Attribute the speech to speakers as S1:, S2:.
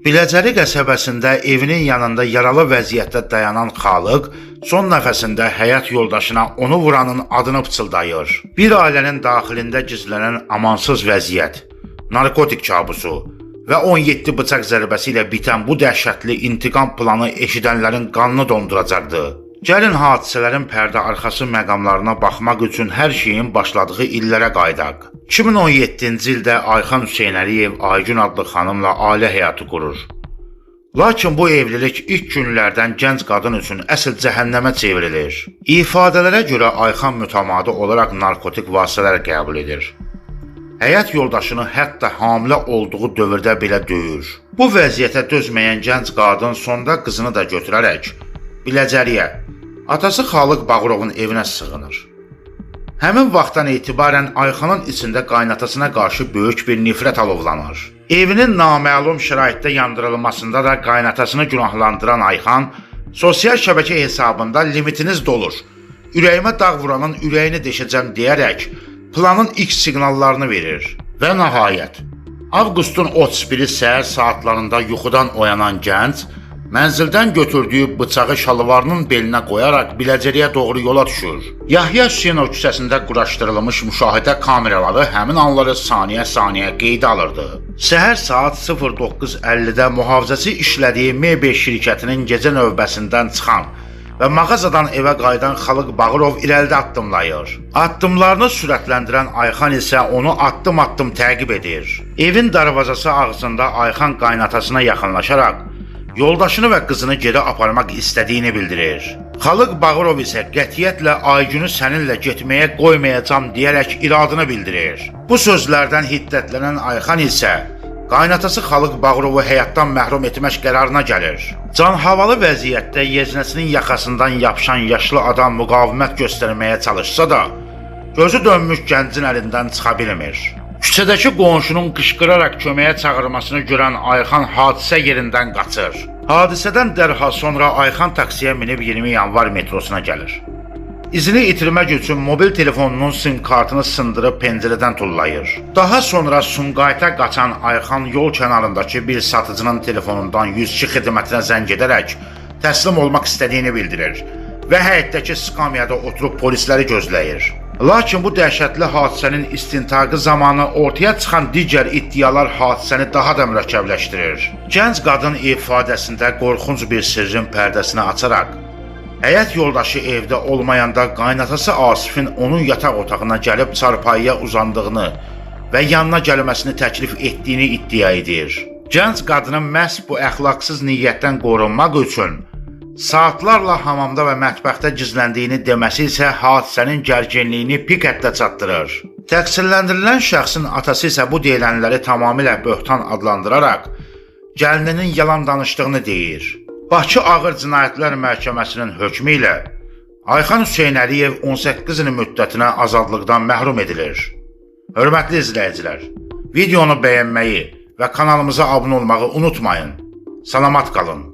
S1: Biləcəri qəsəbəsində evinin yanında yaralı vəziyyətdə dayanan Xalıq son nəfəsində həyat yoldaşına onu vuranın adını pıçıldayır. Bir ailənin daxilində gizlənən amansız vəziyyət, narkotik kabusu və 17 bıçaq zərbəsi ilə bitən bu dəhşətli intiqam planı eşidənlərin qanını donduracaqdı. Gəlin hadisələrin pərdə arxası məqamlarına baxmaq üçün hər şeyin başladığı illərə qayıdaq. 2017-ci ildə Ayxan Hüseynəliyev Aygün adlı xanımla ailə həyatı qurur. Lakin bu evlilik ilk günlərdən gənc qadın üçün əsl cəhənnəmə çevrilir. İfadələrə görə Ayxan mütəmadi olaraq narkotik vasitələr qəbul edir. Həyat yoldaşını hətta hamilə olduğu dövrdə belə döyür. Bu vəziyyətə dözməyən gənc qadın sonda qızını da götürərək Biləcəriyə, atası Xalıq Bağırovun evinə sığınır. Həmin vaxtdan etibarən Ayxanın içində qaynatasına qarşı böyük bir nifrət alovlanır. Evinin naməlum şəraitdə yandırılmasında da qaynatasını günahlandıran Ayxan, sosial şəbəkə hesabında limitiniz dolur, ürəyimə dağ vuranın ürəyini deşəcəm deyərək planın ilk siqnallarını verir. Və nəhayət, avqustun 31-i səhər saatlarında yuxudan oyanan gənc mənzildən götürdüyü bıçağı şalvarının belinə qoyaraq Biləcəriyə doğru yola düşür. Yahya Hüseynov küçəsində quraşdırılmış müşahidə kameraları həmin anları saniyə-saniyə qeydə alırdı. Səhər saat 09:50-də mühafizəçi işlədiyi mebel şirkətinin gecə növbəsindən çıxan və mağazadan evə qayıdan Xalıq Bağırov irəlidə addımlayır. Addımlarını sürətləndirən Ayxan isə onu addım-addım təqib edir. Evin darvazası ağzında Ayxan qaynatasına yaxınlaşaraq yoldaşını və qızını geri aparmaq istədiyini bildirir. Xalıq Bağırov isə qətiyyətlə Aygünü səninlə getməyə qoymayacam deyərək iradını bildirir. Bu sözlərdən hiddətlənən Ayxan isə qaynatası Xalıq Bağırovu həyatdan məhrum etmək qərarına gəlir. Canhavalı vəziyyətdə yeznəsinin yaxasından yapışan yaşlı adam müqavimət göstərməyə çalışsa da, gözü dönmüş gəncin əlindən çıxa bilmir. Küçədəki qonşunun qışqıraraq köməyə çağırmasını görən Ayxan hadisə yerindən qaçır. Hadisədən dərhal sonra Ayxan taksiyə minib 20 yanvar metrosuna gəlir. İzini itirmək üçün mobil telefonunun sim kartını sındırıb pəncərədən tullayır. Daha sonra Sumqayıta qaçan Ayxan yol kənarındakı bir satıcının telefonundan 102 xidmətinə zəng edərək təslim olmaq istədiyini bildirir və həyətdəki skamyada oturub polisləri gözləyir. Lakin bu dəhşətli hadisənin istintaqı zamanı ortaya çıxan digər iddialar hadisəni daha da mürəkkəbləşdirir. Gənc qadın ifadəsində qorxunc bir sirrin pərdəsini açaraq həyat yoldaşı evdə olmayanda qaynatası Asifin onun yataq otağına gəlib çarpayıya uzandığını və yanına gəlməsini təklif etdiyini iddia edir. Gənc qadının məhz bu əxlaqsız niyyətdən qorunmaq üçün saatlarla hamamda və mətbəxdə gizləndiyini deməsi isə hadisənin gərginliyini pik həddə çatdırır. Təqsirləndirilən şəxsin atası isə bu deyilənləri tamamilə böhtan adlandıraraq gəlininin yalan danışdığını deyir. Bakı Ağır Cinayətlər Məhkəməsinin hökmü ilə Ayxan Hüseynəliyev 18 il müddətinə azadlıqdan məhrum edilir. Hörmətli izləyicilər, videonu bəyənməyi və kanalımıza abunə olmağı unutmayın. Salamat qalın.